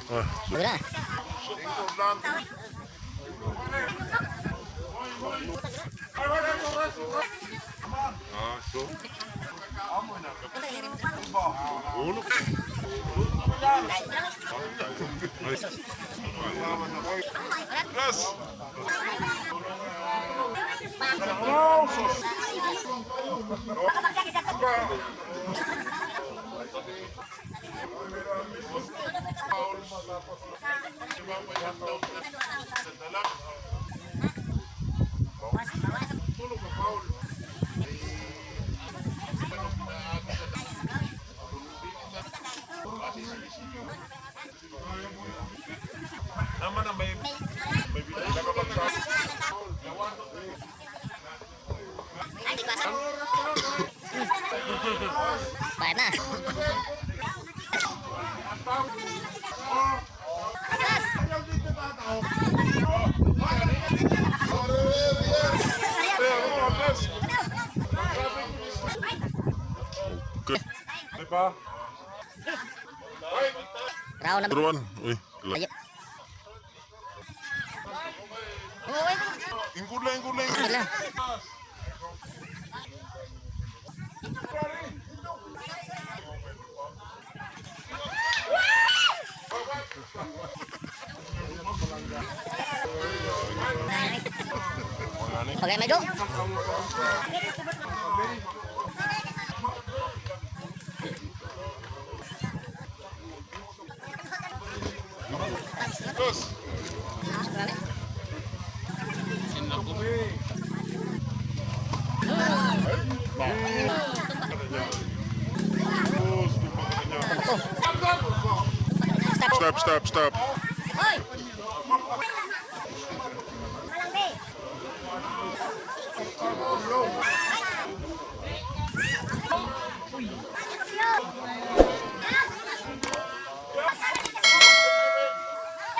Ah, Wala. Ah, so. Ulo. Tres. Naman na may binaka. Bayad na. Okay. Diba? Round number. Number one. Uy. Ayo. Ingkod lang, ingkod lang. Wala. Okay, may go. Dos. Stop. Stop, stop, stop. Hoy!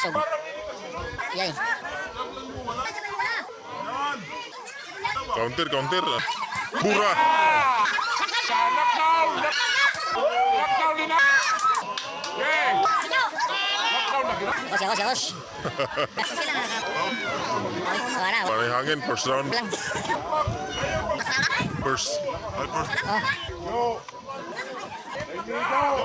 So, yay. Counter, counter. Bura. Lockdown! Lockdown din na! Yeah! Lockdown na gina. Awas, awas, awas. Wala, Parang hangin, first round. lang. First. Ay, first. Oh, Wow.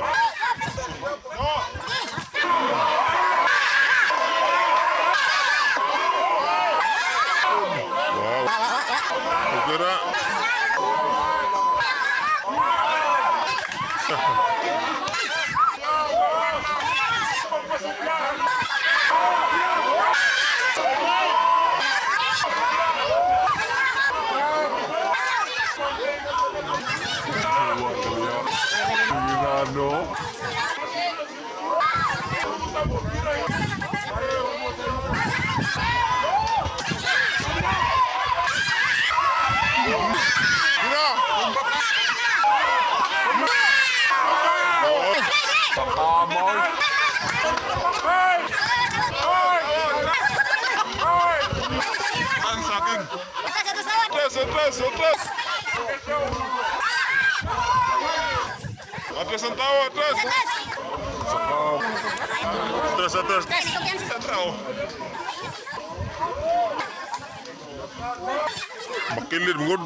wa, wa, wa, wa. Okay ra. Ano? Gina! Pakamoy! Hey! Hey! Hey! Ang saking. Atras, atras, atras. Atras ang tao, atras. Atras, atras. Atras. Makilid mo good.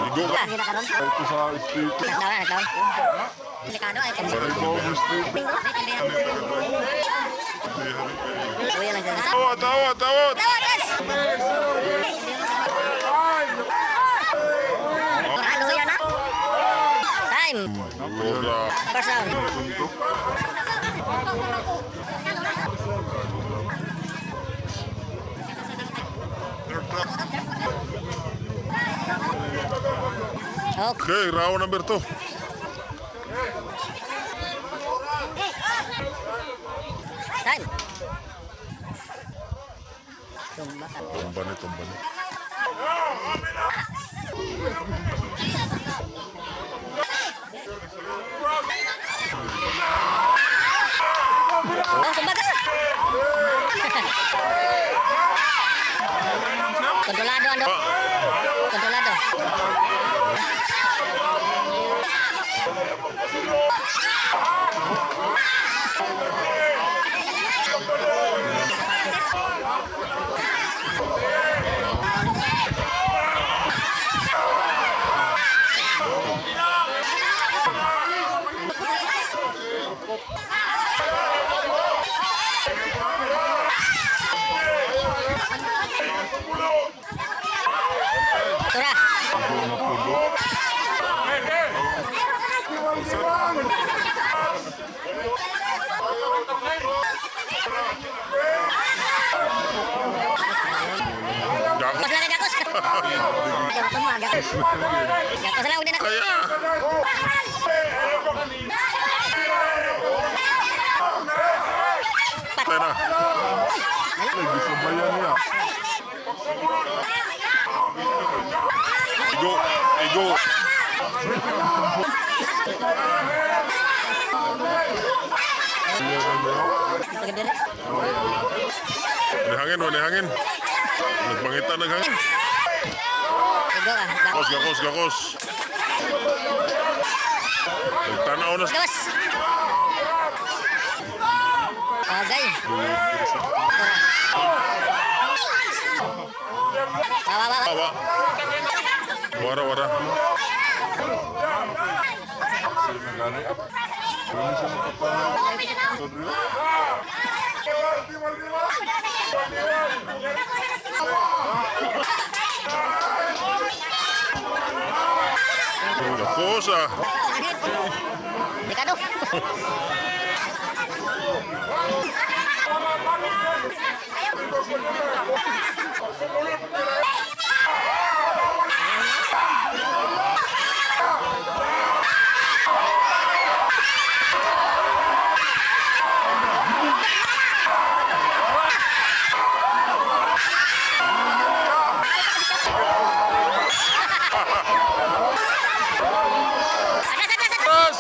Ligo ka. Ito sa speaker. Nagtawa, nagtawa. Delikado ay kami. Ito sa speaker. Kuya lang siya. Tawa, tawa, tawa. Tawa, atras! Ano yan, ha? Time. Mura. First round. Okay. Okay, round number 2. Time. Tumba ka. Tumba ni, tumba ni. Oh, sumba ka! Kontrolado, ando. Kontrolado. Gakos lang, hindi na. Kaya. Patay na. Gisabayan niya. Igo. Igo. Pagdala. Nihangin, wala hangin. Nagpangita naghangin. Igo ka. Gakos, gakos, gakos. Nagtanaw na. Gawas. Agay. Wa, wa, wa. Awa. Wara, wara. Gakos ah. Dekado. Atras, atras, atras. Atras!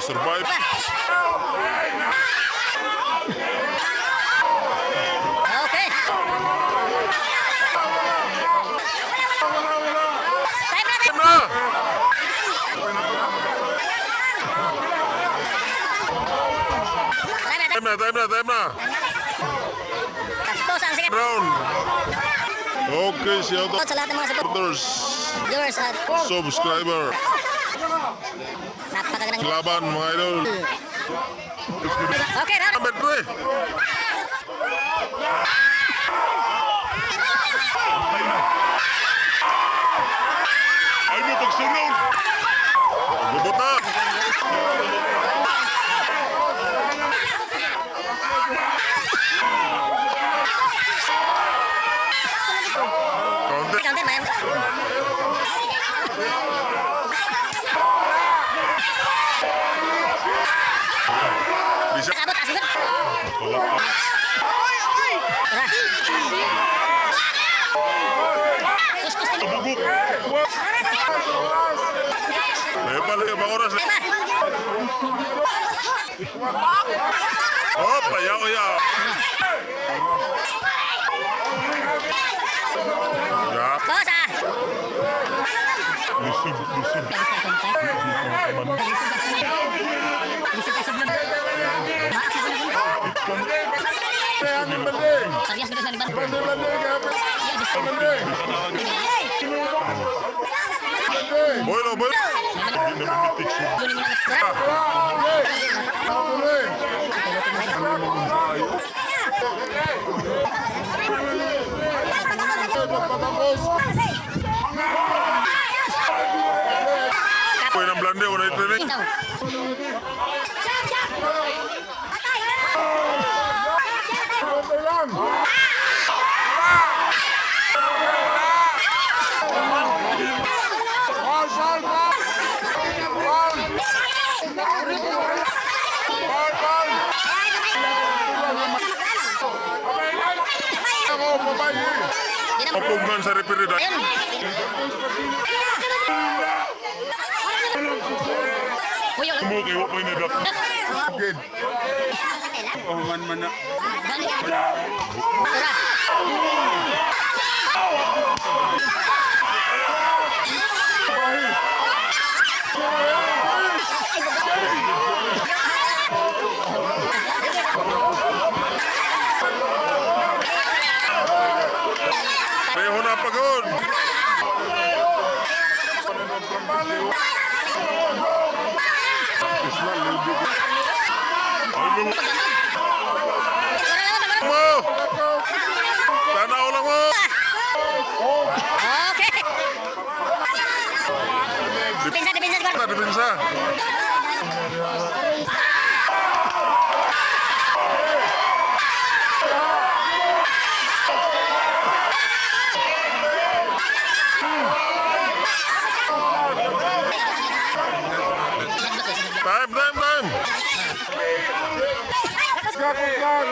Survive. Okay. Time na, time. Na! Time na, time. Time na, time na, time na. Tapos ang second. Round. Okay, shout out Sa lahat ng mga supporters, viewers at subscriber, napakagandang. Laban mga idol. Okay, round. Number 3. Ay mo pagsunod. Gubot na. Counter. Counter, man. Bisa. Abot, asgot. Tara. Sus, sus, sus. Bugok. Eh, pala yung oras. Oh, payaw, ayaw. Ya, Dos, ah. Lisib, lisib. Bueno, bueno. Boy ng blande, wala ito rin. Papugan sa referee. Ayun. Uy, uy. Mo kayo pa ni Dak. Tara. Pareho na pagod. Mo! Tanaw lang mo! Okay. Depensa, depensa, Time.